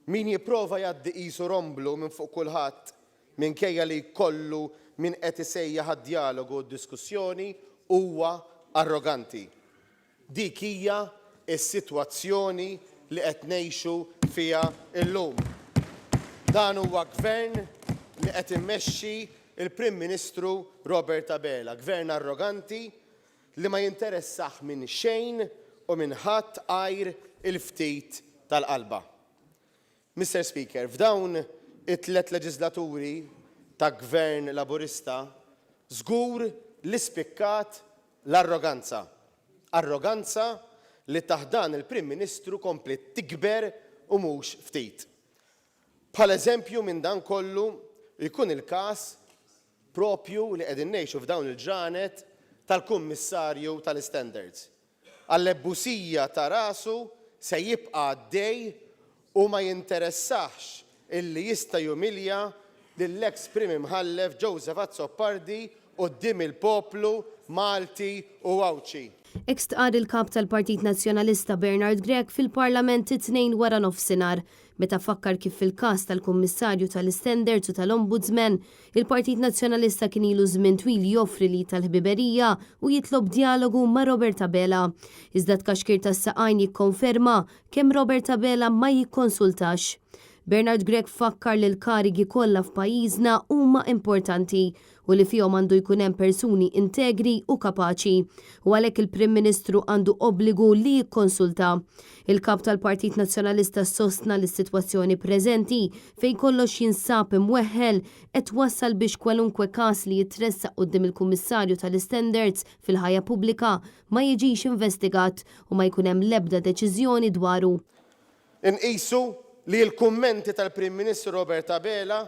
Min jipprova jgħaddi qisu romblu minn fuq kulħadd minkejja li jkollu min qed isejjaħ għad-djalogu u d-diskussjoni huwa arroganti. Dik hija s-sitwazzjoni li qed ngħixu fiha llum. Dan huwa Gvern li qed imexxi l-Prim Ministru Robert Abela, Gvern arroganti li ma jinteressah minn xejn u minn ħadd għajr il-ftit tal-qalba. Mister Speaker, f'dawn it-tlett leġislaturi ta' Gvern Laburista żgur li spikkat l-arroganza. Arroganza li taħt dan il-Prim Ministru kompliet tikber u mhux ftit. Bħala eżempju minn dan kollu jkun il-każ proprju li qegħdin ngħixu f'dawn il-ġranet tal-Kummissarju tal-Istandards. Għall-ebbusija ta' rasu se jibqa' għaddej u ma jinteressahx illi jista' jumilja lill-eks Prim Imħallef Joseph Azzopardi quddiem il-poplu Malti u Għawdxi. Hekk stqarr il-Kap tal-Partit Nazzjonalista Bernard Grech fil-Parlament it-Tnejn waranofsinhar meta fakkar kif fil-każ tal-Kummissarju tal-Istandards u tal-Ombudsman, il-Partit Nazzjonalista kien ilu żmien twil joffri l-id tal-ħbiberija u jitlob djalogu ma' Robert Abela. Iżda t-tkaxkir tas-saqajn jikkonferma kemm Robert Abela ma jikkonsultax. Bernard Grech fakkar li l-karigi kollha f'pajjiżna huma importanti u li fihom għandu jkun hemm persuni integri u kapaċi u għalhekk il-Prim Ministru għandu obbligu li jikkonsulta. Il-Kap tal-Partit Nazzjonalista sostna li s-sitwazzjoni preżenti fejn kollox jinsab imweħħel qed twassal biex kwalunkwe każ li jitressaq quddiem il-Kummissarju tal-Istandards fil-ħajja pubblika ma jiġix investigat u ma jkun hemm l-ebda deċiżjoni dwaru. Inqisu li l-kummenti tal-Prim Ministru Robert Abela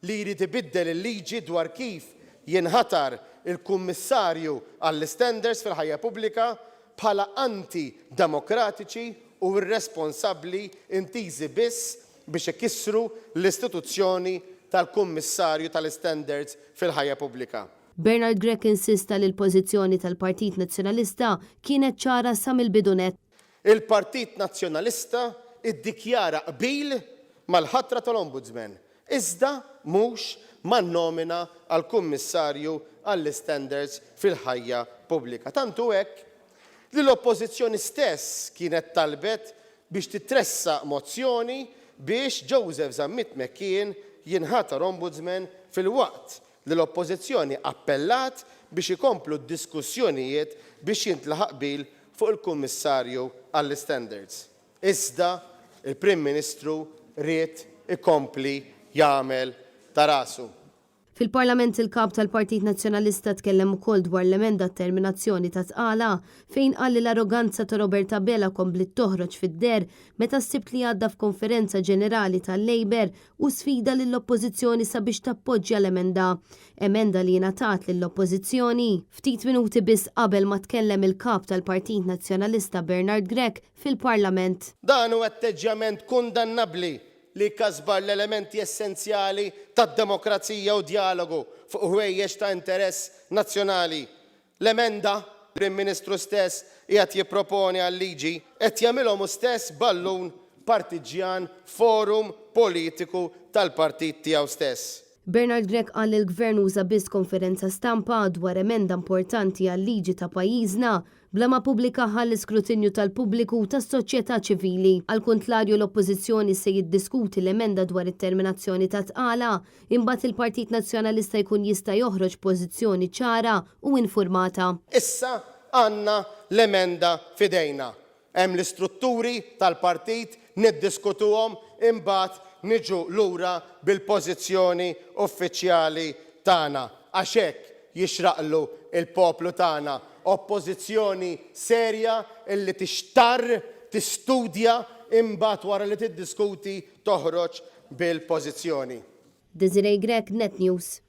li jrid ibiddel il-liġi dwar kif jinħatar il-Kummissarju għall-Istandards fil-Ħajja Pubblika bħala anti-demokratiċi u irresponsabbli intiżi biss biex ikissru l-istituzzjoni tal-Kummissarju tal-Istandards fil-Ħajja Pubblika. Bernard Grech insista li l-pożizzjoni tal-Partit Nazzjonalista kienet ċara sa mill-bidu nett. Il-Partit Nazzjonalista ddikjara qbil mal-ħatra tal-Ombudsman, iżda mhux man-nomina għal Kummissarju għall-Istandards fil-Ħajja Pubblika. Tant hu hekk li l-Oppożizzjoni stess kienet talbet biex titressaq mozzjoni biex Joseph Zammit McKeon jinħatar Ombudsman filwaqt li l-Oppożizzjoni appellat biex ikomplu d-diskussjonijiet biex jintlaħaq qbil fuq il-Kummissarju għall-Istandards. Iżda l-Prim Ministru ried ikompli jagħmel ta' rasu. Fil-Parlament il-Kap tal-Partit Nazzjonalista tkellem ukoll dwar l-emenda għat-terminazzjoni ta' tqala fejn qal li l-arroganza ta' Robert Abela kompliet toħroġ fid-deher meta s-Sibt li għadda f'konferenza ġenerali tal-Labour u sfida lill-Oppożizzjoni sabiex tappoġġja l-emenda. Emenda li ingħatat lill-Oppożizzjoni ftit minuti biss qabel ma tkellem il-Kap tal-Partit Nazzjonalista Bernard Grech fil-Parlament. Dan hu atteġġjament kundannabbli li jkasbar l-elementi essenzjali tad-demokrazija u djalogu fuq ħwejjeġ ta' interess nazzjonali. L-emenda, li l-Prim Ministru stess qiegħed jipproponi għal-liġi, qed jagħmilhom hu stess ballun partiġġjan forum politiku tal-partit tiegħu stess. Bernard Grech qal li l-Gvern uża biss konferenza stampa dwar emenda importanti għal-liġi ta' pajjiżna bla ma ppubblikaha għall-iskrutinju tal-pubbliku u tas-soċjetà ċivili. Għall-kuntlarju l-Oppożizzjoni se jiddiskuti l-emenda dwar it-terminazzjoni tat-tqala Imbagħad il-Partit Nazzjonalista jkun jista' joħroġ pożizzjoni ċara u infurmata. Issa għandna l-emenda f'idejna. Hemm l-istrutturi tal-partit, niddiskutuhom, imbagħad niġu lura bil-pożizzjoni uffiċjali tagħna. Għax hekk jixraqlu l-poplu tagħna, oppożizzjoni serja illi tixtarr, tistudja, imbagħad wara li tiddiskuti toħroġ bil-pożizzjoni. Desiree Grech, Net News.